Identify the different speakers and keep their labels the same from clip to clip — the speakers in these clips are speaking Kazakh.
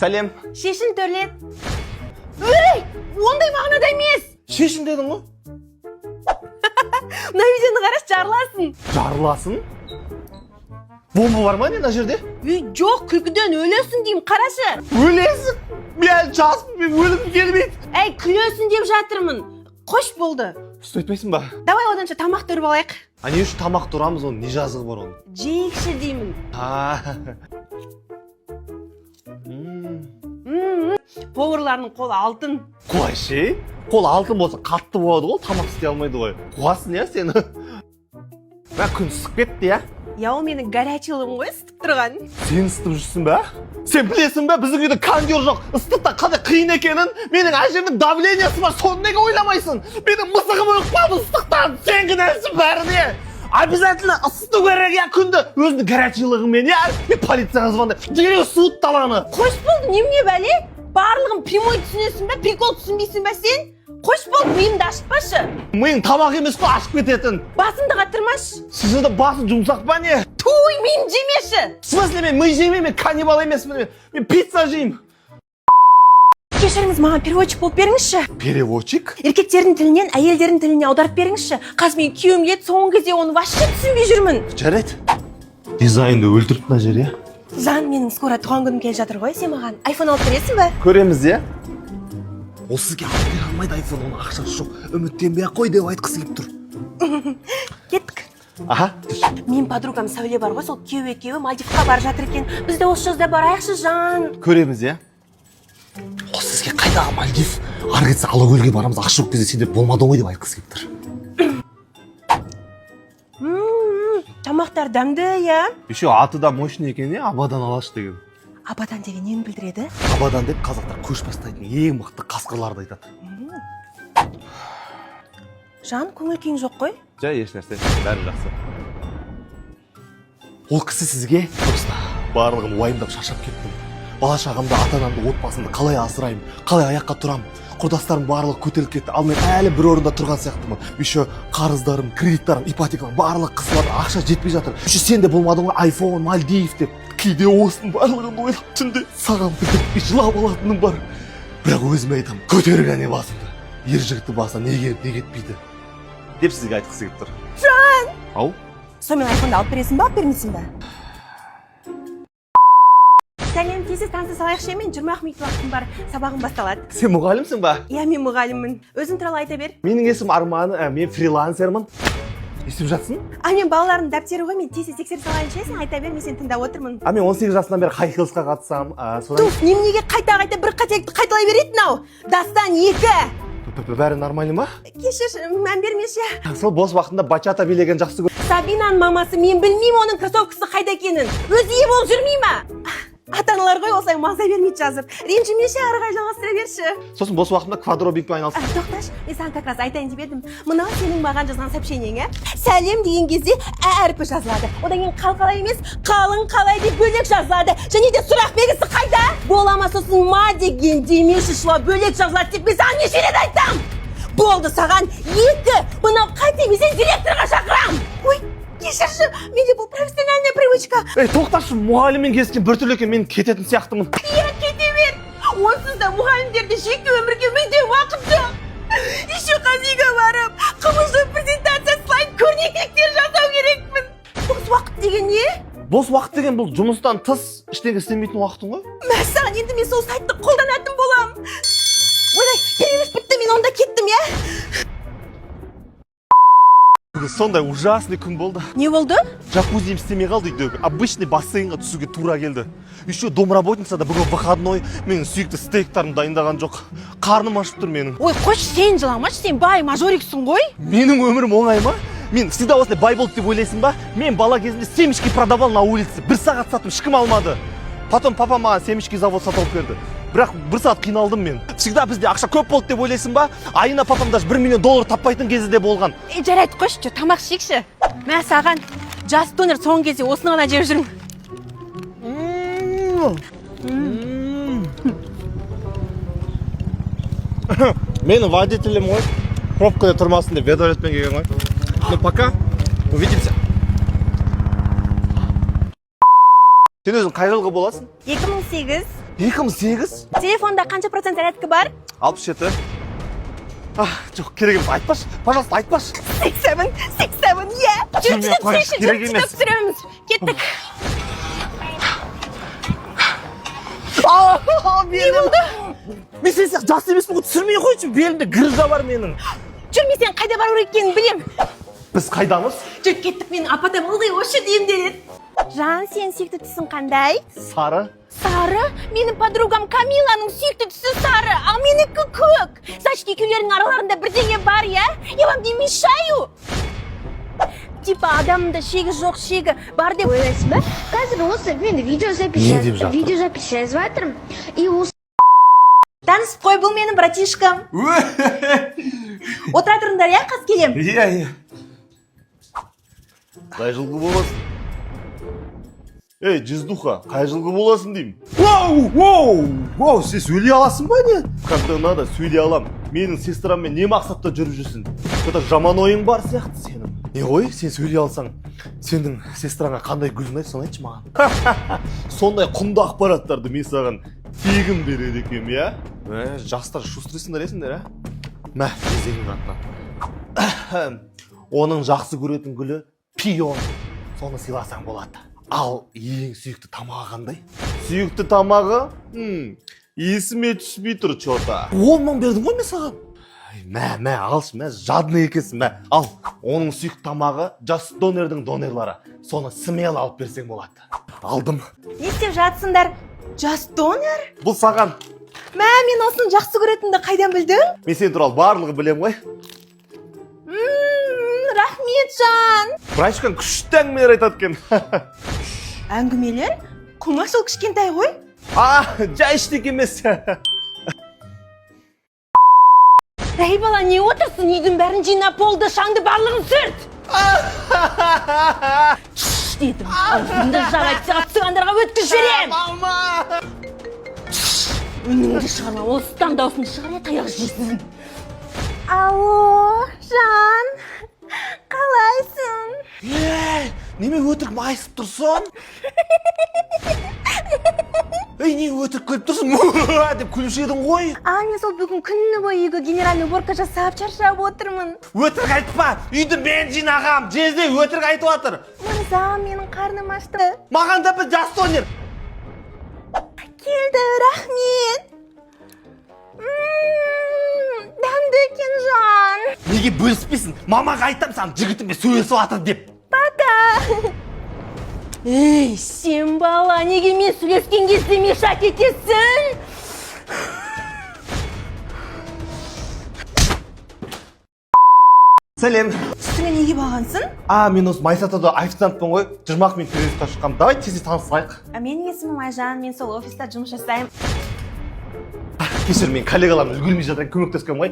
Speaker 1: Сәлем.
Speaker 2: Шешін, төрлет. Ей, ондай мағынада емес.
Speaker 1: Шешін дедің ғой.
Speaker 2: Мына видеоны қарашы, жарыласың.
Speaker 1: Жарыласың? Бомба бар ма, не, мына жерде?
Speaker 2: Ей, жоқ, күлкіден өлесің деймін, қарашы.
Speaker 1: Өлесің? Мен әлі жаспын, мен өлгім келмейді.
Speaker 2: Әй, күлесің деп жатырмын. Қош, болды.
Speaker 1: Сүт айтпайсың ба?
Speaker 2: Давай оданша тамақ тұрып алайық.
Speaker 1: А не үшін тамақ тұрамыз? Оның не жазығы бар оның?
Speaker 2: Жейікші деймін.
Speaker 1: А.
Speaker 2: Поварлардың қолы алтын.
Speaker 1: Қой ше, қол алтын болса, қатты болады ғой, тамақ істей алмайды ғой. Қуасың, иә, сені. Мә, күн ысып кетті, иә?
Speaker 2: Иә, ол менің горячий лығым ғой ысытып тұрған.
Speaker 1: Сен ысытып жүрсің ба? Сен білесің бе, біздің үйде кондёр жоқ, ыстықта қандай қиын екенін? Менің әжемнің давление сі бар, соны неге ойламайсың? Менің мысығым өліп қалды ыстықтан. Сен кінәлісің бәріне. Обязательно ысыту керек, иә, күнді өзіңнің горячий лығыңмен, иә. Мен полицияға звондаймын, дереу суыт даланы.
Speaker 2: Қош, болды, немене бәле? Барлығын прямой түсінесің ба, прикол түсінбейсің ба сен? Қош, болды, миымды ашытпашы.
Speaker 1: Миың тамақ емес қой ашып кететін.
Speaker 2: Басымды қатырмашы.
Speaker 1: Сіздің басы жұмсақ па, не?
Speaker 2: Туй, миымды жемеші.
Speaker 1: В смысле, мен ми жемеймін? Мен каннибал емеспін, мен пицца жеймін.
Speaker 2: Кешіріңіз, маған переводчик болып беріңізші.
Speaker 1: Переводчик?
Speaker 2: Еркектердің тілінен әйелдердің тіліне аударып беріңізші. Қазір менің күйеуім келеді, соңғы кезде оны вообще түсінбей жүрмін.
Speaker 1: Жарайды. Дизайнды өлтіріп мына жер, иә.
Speaker 2: Жан, менің скоро туған күнім келе жатыр ғой, сен маған айфон алып бересің ба?
Speaker 1: Көреміз, иә. Ол сізге алып бере алмайды айфон, оның ақшасы жоқ. Үміттенбей ақ қой деп айтқысы келіп тұр.
Speaker 2: Кеттік.
Speaker 1: Аха.
Speaker 2: Менің подругам Сәуле бар ғой, сол күйеуі екеуі Мальдивқа барып жатыр екен. Біз де осы жазда барайықшы, жан.
Speaker 1: Көреміз, иә. Ол сізге қайдағы Мальдив? Ары кетсе, Алакөлге барамыз, ақша жоқ кезде сендер болмады ғой деп айтқысы келіп тұр.
Speaker 2: Тамақтар дәмді, иә.
Speaker 1: Еще аты да мощный екен, иә, Абадан Алаш деген.
Speaker 2: Абадан деген нені білдіреді?
Speaker 1: Абадан деп қазақтар көш бастайтын ең мықты қасқырларды айтады.
Speaker 2: Жан, көңіл күйің жоқ қой.
Speaker 1: Жай, еш нәрсе, бәрі жақсы. Ол кісі сізге просто барлығын уайымдап, шаршап кеттім, бала шағамды, ата анамды, отбасымды қалай асыраймын, қалай аяққа тұрамын, құрдастарым барлығы көтеріліп кетті, ал мен әлі бір орында тұрған сияқтымын. Еще қарыздарым, кредиттарым, ипотекам, барлығы қысылады, ақша жетпей жатыр. Еще сен де болмадың ғой айфон, Мальдив деп. Кейде осының барлығын ойлап, түнде саған білдіртпей жылап алатыным бар. Бірақ өзіме айтамын: көтер кәне басыңды, ер жігіттің басына не келіп, не кетпейді деп сізге айтқысы келіп тұр.
Speaker 2: Жан!
Speaker 1: Ау.
Speaker 2: Сонымен, айфонды алып бересің ба, алып бермейсің ба? Сәлем, тез таныса салайықшы. Мен 20 ақ минут уақытым бар, сабағым басталады.
Speaker 1: Сен мұғалімсің ба?
Speaker 2: Иә, мен мұғаліммін. Өзің туралы айта бер.
Speaker 1: Менің есімім Арман, мен фрилансермін. Не істеп жатсың?
Speaker 2: А, мен балаларымның дәптері ғой, мен тез тез тексеріп салайыншы. Сен айта бер, мен сені тыңдап отырмын.
Speaker 1: А мен 18 жасымнан бері хай хилсқа қатысамын, содан
Speaker 2: Туф, неменеге қайта қайта бір қателікті қайталай береді мынау? Дастан екі.
Speaker 1: Бәрі нормально ма?
Speaker 2: Кешірші, мән бермеші.
Speaker 1: Сол бос уақытында бачата билеген жақсы көр.
Speaker 2: Сабинаның мамасы, мен білмеймін оның кроссовкасы қайда екенін. Өзі ие болып жүрмей ма? Ата аналар ғой осылай маза бермейді жазып. Ренжімеші, ары қарай жалғастыра берші.
Speaker 1: Сосын бос уақытымда квадробикпен айналысамын.
Speaker 2: А, тоқташы, мен саған как раз айтайын деп едім. Мынау сенің маған жазған сообщение ң, иә. Сәлем деген кезде ә әрпі жазылады, одан кейін қал қалай емес, қалың қалай деп бөлек жазылады. Және де сұрақ белгісі қайда бола ма? Сосын ма деген демеуші шла бөлек жазылады деп мен саған неше рет айтамын? Болды, саған екі. Мынау қате, мен сені директорға шақырамын. Ой, кешірші, менде бұл профессиональная привычка.
Speaker 1: Ей, тоқташы, мұғаліммен кездескен біртүрлі екен, мен кететін сияқтымын.
Speaker 2: Иә, кете бер. Онсыз да мұғалімдерде жеке өмірге мүлде уақыт жоқ. Еще қазиға барып, ҚМЖ презентация, слайд, көрнекіліктер жасау керекпін. Бос уақыт деген не?
Speaker 1: Бос уақыт деген бұл жұмыстан тыс ештеңе істемейтін уақытың ғой.
Speaker 2: Мәссаған, енді мен сол сайтты қолданатын боламын. Ойбай, перерыв бітті, мен онда кеттім, иә.
Speaker 1: Бүгін сондай ужасный күн болды.
Speaker 2: Не болды?
Speaker 1: Джакузиім істемей қалды үйдегі, обычный бассейнға түсуге тура келді. Еще домработница да бүгін выходной, менің сүйікті стейктарымды дайындаған жоқ. Қарным ашып тұр менің.
Speaker 2: Ой, қойшы, сен жыламашы, сен бай мажориксің ғой.
Speaker 1: Менің өмірім оңай ма? Мен всегда осылай бай болды деп ойлайсың ба? Мен бала кезімде семечки продавал на улице, бір сағат саттым, ешкім алмады. Потом папа маған семечки завод сатып алып берді, бірақ бір сағат қиналдым мен. Всегда бізде ақша көп болды деп ойлайсың ба? Айына папам даже 1 миллион доллар таппайтын кезі де болған.
Speaker 2: Е, жарайды, қойшы, жүр, тамақ ішейікші. Мә саған жас донер, соңғы кезде осыны ғана жеп жүрмін.
Speaker 1: Менің водителім ғой, пробкада тұрмасын деп вертолетпен келген ғой. Ну, пока, увидимся. Сен өзің қай жылғы боласың?
Speaker 2: 2008.
Speaker 1: 2008.
Speaker 2: Телефонда қанша процент зарядка бар?
Speaker 1: 67. А, жоқ, керек емес, айтпашы, пожалуйста, айтпашы.
Speaker 2: Six, seven, six, seven, иә. Жүр.
Speaker 1: Түсірмей ақ қояйыншы, керек емес.
Speaker 2: Түсіреміз, кеттік.
Speaker 1: Не болды? Мен сен сияқты жас емеспін ғой, түсірмей қойшы, белімде грыжа бар менің.
Speaker 2: Жүр, мен сен қайда бару керек екенін білем.
Speaker 1: Біз қайдамыз?
Speaker 2: Жүр, кеттік, менің апатам ылғи осы жерде емделеді. Жан, сенің сүйікті түсің қандай?
Speaker 1: Сары.
Speaker 2: Сары? Менің подругам Камиланың сүйікті түсі сары, ал менікі көк. Значит, екеулерінің араларында бірдеңе бар, иә? Я вам не мешаю? Типа адамның шегі жоқ, шегі бар деп
Speaker 3: Ойлайсың ба? Қазір осы мен видеозапись
Speaker 1: Не деп жатыр?
Speaker 3: Видеозапись жазып жатырмын и осы
Speaker 2: Танысып қой, бұл менің братишкам. Отыра тұрыңдар, иә, қазір келемін.
Speaker 1: Иә. Қай жылғы боласың? Ей, жездуха, қай жылғы боласың деймін. Воу, воу, воу, сен сөйлей аласың ба, не? Когда надо, сөйлей алам. Менің сестраммен не мақсатта жүріп жүрсің? Что-то жаман ойың бар сияқты сенің. Не ғой, сен сөйлей алсаң, сенің сестраңа қандай гүл ұнайды, соны айтшы маған. Сондай құнды ақпараттарды мен саған тегін береді екенмін, иә? Ә, жастар шустрыйсыңдар, есіңдер, ә? Мә, жездеңнің атынан. Оның жақсы көретін гүлі пион. Соны сыйласаң болады. Ал ең сүйікті тамағы қандай? Сүйікті тамағы? Есіме түспей тұр че-то. 10 000 бердім ғой мен саған. Ай, мә, мә, алшы, мә, жадный екенсің, мә. Ал, оның сүйікті тамағы Жас Донердің донерлары. Соны смело алып берсең болады. Алдым.
Speaker 2: Не істеп жатсыңдар? Жас Донер?
Speaker 1: Бұл саған.
Speaker 2: Мә, мен осыны жақсы көретінімді қайдан білдің?
Speaker 1: Мен сен туралы барлығы білем ғой.
Speaker 2: Рахмет, жан.
Speaker 1: Братишкаң күшті әңгімелер айтады екен.
Speaker 2: Әңгімелер? Құмаш ол кішкентай ғой.
Speaker 1: А, жай ештеңе емес.
Speaker 2: Әй, бала, не отырсың? Үйдің бәрін жинап болды, шаңды барлығын сүрт. Шш дедім. Аузыңды жап, әйтсе цыгандарға өткізіп жіберем.
Speaker 1: Мама!
Speaker 2: Үніңді шығарма, осыдан даусыңды шығар, таяқ жейсің. Алло, жан, қалайсың?
Speaker 1: Ей, неме өтірік майысып тұрсың? Ей, не өтірік күліп тұрсың? Деп күлуші едің ғой.
Speaker 2: А, мен сол бүгін күні бойы үйге генеральный уборка жасап, шаршап отырмын.
Speaker 1: Өтірік айтпа, үйді мен жинағам. Жезде өтірік айтып жатыр.
Speaker 2: Мырза, менің қарным ашты.
Speaker 1: Маған да бір Жас Донер.
Speaker 2: Келді, рахмет. Дәмді екен, жан.
Speaker 1: Неге бөліспейсің? Мамаға айтам саған жігітіммен сөйлесіп жатыр деп.
Speaker 2: Пока. Ей, сен, бала, неге мен сөйлескен кезде мешать етесің?
Speaker 1: Сәлем.
Speaker 2: Үстіңе неге бағансың?
Speaker 1: А, мен осы Майсатада официантпын ғой. 20 минут перерывқа шыққанмын. Давай тез танысайық.
Speaker 2: А, менің есімім Айжан, мен сол офиста жұмыс жасаймын.
Speaker 1: Кешір, мен коллегаларым үлгермей жатыр, көмектескенмін ғой.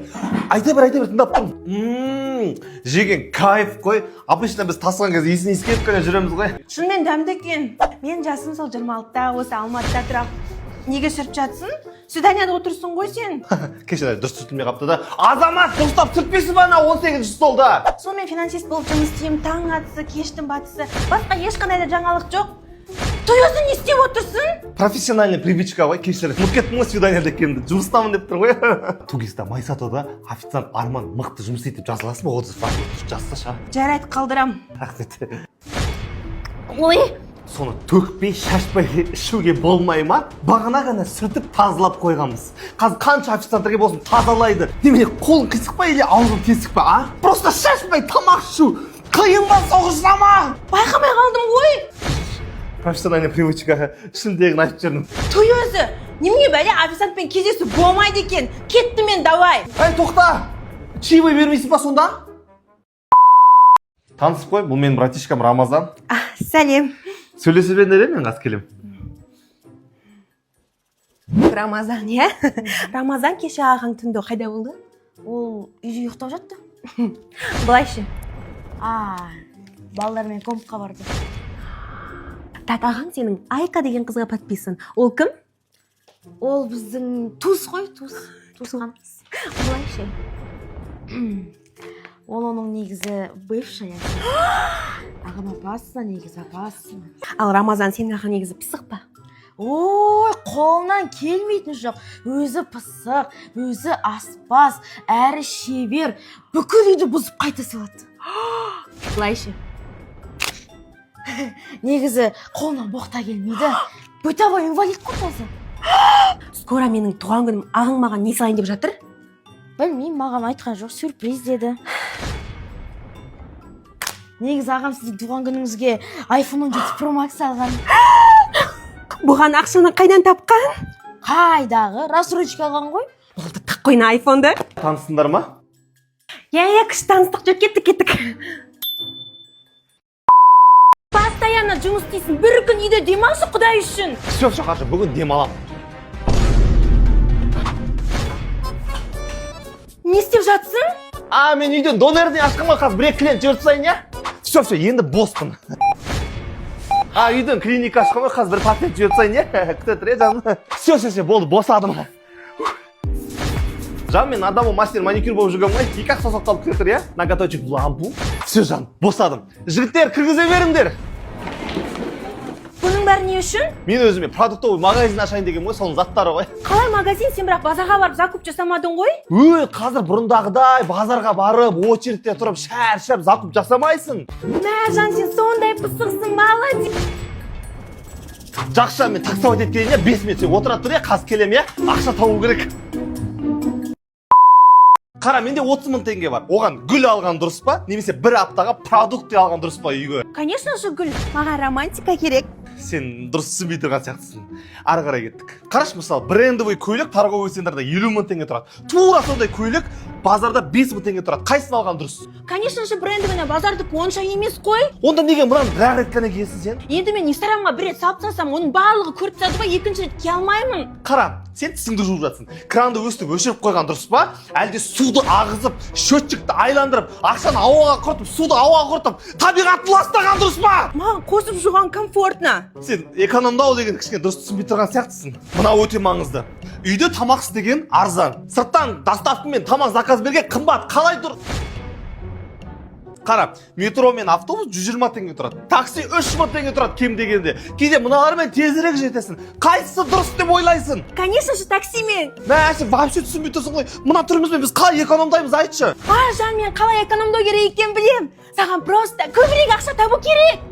Speaker 1: Айта бер, айта бер, тыңдап тұрмын. Жеген кайф қой. Обычно біз тасыған кезде иісін иіскеп қана жүреміз ғой.
Speaker 2: Шынымен дәмді екен. Мен жасым сол 26-та, осы Алматыда тұрамын. Неге сүртіп жатсың? Свиданияда отырсың ғой сен.
Speaker 1: Кешір, дұрыс сүртілмей қалыпты да. Азамат, дұрыстап сүртпейсің ба ана 18-ші столда?
Speaker 2: Сол мен финансист болып жұмыс істеймін, таң атысы, кештің батысы. Басқа ешқандай да жаңалық жоқ. Той өзі не істеп отырсың?
Speaker 1: Профессиональный привычка ғой, кешір. Ұмытып кеттім ғой свиданияда екенімді. Жұмыстамын деп тұр ғой. 2ГИСта, Майсатода официант Арман мықты жұмыс істейді деп жазыласың ба? Отзыв бар. Жазсашы, а?
Speaker 2: Жарайды, қалдырам.
Speaker 1: Рахмет.
Speaker 2: Ой,
Speaker 1: Соны төкпей, шашпай ішуге болмай ма? Бағана ғана сүртіп тазалап қойғанбыз. Қазір қанша официанттар болсын тазалайды. Немене, қолың қисық па или аузың тесік па, а? Просто шашпай тамақ ішу қиын ба, соғыса ма?
Speaker 2: Байқамай қалдым ғой.
Speaker 1: Профессиональный привычка, ішімдегіні айтып жібердім.
Speaker 2: Той өзі, немене бәле, официантпен кездесу болмайды екен. Кетті мен, давай.
Speaker 1: Әй, тоқта! Чаевой бермейсің ба сонда? Танысып қой, бұл менің братишкам Рамазан.
Speaker 2: А, сәлем.
Speaker 1: Сөйлесе беріңдер, мен қазір келемін.
Speaker 2: Рамазан, иә? Рамазан, кеше ағаң түнде қайда болды?
Speaker 3: Ол үйде ұйықтап жатты.
Speaker 2: Былайшы.
Speaker 3: А, балалармен компқа барды.
Speaker 2: Так, ағаң сенің Айка деген қызға подписан. Ол кім?
Speaker 3: Ол біздің туыс қой, туыс, туысқан.
Speaker 2: Былайшы.
Speaker 3: Ол оның негізі бывшая. Ағам опасно, негізі опасно.
Speaker 2: Ал Рамазан, сенің ағаң негізі пысық па?
Speaker 3: Ой, қолынан келмейтін жоқ. Өзі пысық, өзі аспаз, әрі шебер. Бүкіл үйді бұзып қайта салады. Былайшы, негізі қолынан боқ та келмейді. Бытовой инвалид қой таза.
Speaker 2: Скоро менің туған күнім. Ағаң маған не сыйлайын деп жатыр?
Speaker 3: Білмеймін, маған айтқан жоқ, сюрприз деді. Негізі ағам сіздің туған күніңізге iPhone 17 Pro Max алған.
Speaker 2: Бұған ақшаны қайдан тапқан?
Speaker 3: Қайдағы, рассрочка алған ғой.
Speaker 2: Болды, тақ қойна айфонды.
Speaker 1: Таныстыңдар ма?
Speaker 2: Иә, күшті таныстық. Жүр, кеттік, кеттік. Постоянно жұмыс істейсің, бір күн үйде демалшы, құдай үшін.
Speaker 1: Все, все, хорошо, бүгін демаламын.
Speaker 2: Не істеп жатсың?
Speaker 1: А, мен үйден донерден ашқан ғой, қазір бір екі клиент жіберіп тастайын, иә. Все, все, енді боспын. А, үйден клиника ашқан ғой, қазір бір пациент жіберіп тастайын, иә. Күте тұр, иә, жаным. Все, все, все, болды, босадым. Жан, мен на дому мастер маникюр болып жүргенмін ғой, екі ақ саусақ қалып, күте тұр, иә. Ноготочек в лампу. Все, жан, босадым. Жігіттер, кіргізе беріңдер.
Speaker 2: Бұның бәрі не үшін?
Speaker 1: Мен өзіме продуктовый магазин ашайын деген ғой, соның заттары ғой.
Speaker 2: Қалай магазин? Сен бірақ базарға барып закуп жасамадың ғой.
Speaker 1: Өй, қазір бұрындағыдай базарға барып, очередьте тұрып, шаршап закуп жасамайсың.
Speaker 2: Мә, жан, сен сондай пысықсың, молодец.
Speaker 1: Жақсы, мен таксовать етіп келейін, иә, 5 минут сен отыра тұр, иә, қазір келемін, иә. Ақша табу керек. Қара, менде 30 мың теңге бар. Оған гүл алған дұрыс па, немесе бір аптаға продукты алған дұрыс па үйге?
Speaker 2: Конечно же гүл, маған романтика керек.
Speaker 1: Сен дұрыс түсінбей тұрған сияқтысың. Ары қарай кеттік. Қарашы, мысалы, брендовый көйлек торговый центрда 50 мың теңге тұрады. Тура сондай көйлек базарда 5 мың теңге тұрады. Қайсысын алған дұрыс?
Speaker 2: Конечно же брендовый. Базардікі онша емес қой.
Speaker 1: Онда неге мынаны бір ақ рет қана киесің сен?
Speaker 2: Енді мен Инстаграмға бір рет салып тастасам, оның барлығы көріп тастады ғой, екінші рет кие алмаймын.
Speaker 1: Қара, сен тісіңді жуып жатсың. Кранды өстіп өшіріп қойған дұрыс па, әлде суды ағызып, счетчикті айландырып, ақшаны ауаға құртып, суды ауаға құртып, табиғатты ластаған дұрыс па?
Speaker 2: Маған қосып жуған комфортно.
Speaker 1: Сен экономдау деген кішкене дұрыс түсінбей тұрған сияқтысың. Мынау өте маңызды. Үйде тамақ істеген арзан, сырттан доставкамен тамақ заказ берген қымбат. Қалай тұр? Қара, метро мен автобус 120 теңге тұрады, такси 3000 теңге тұрады кем дегенде. Кейде мыналармен тезірек жетесің. Қайсысы дұрыс деп ойлайсың?
Speaker 2: Конечно же таксимен.
Speaker 1: Мә, сен вообще түсінбей тұрсың ғой. Мына түрімізбен біз қалай экономдаймыз, айтшы?
Speaker 2: А, жан, мен қалай экономдау керек екенін білемін. Саған просто көбірек ақша табу керек.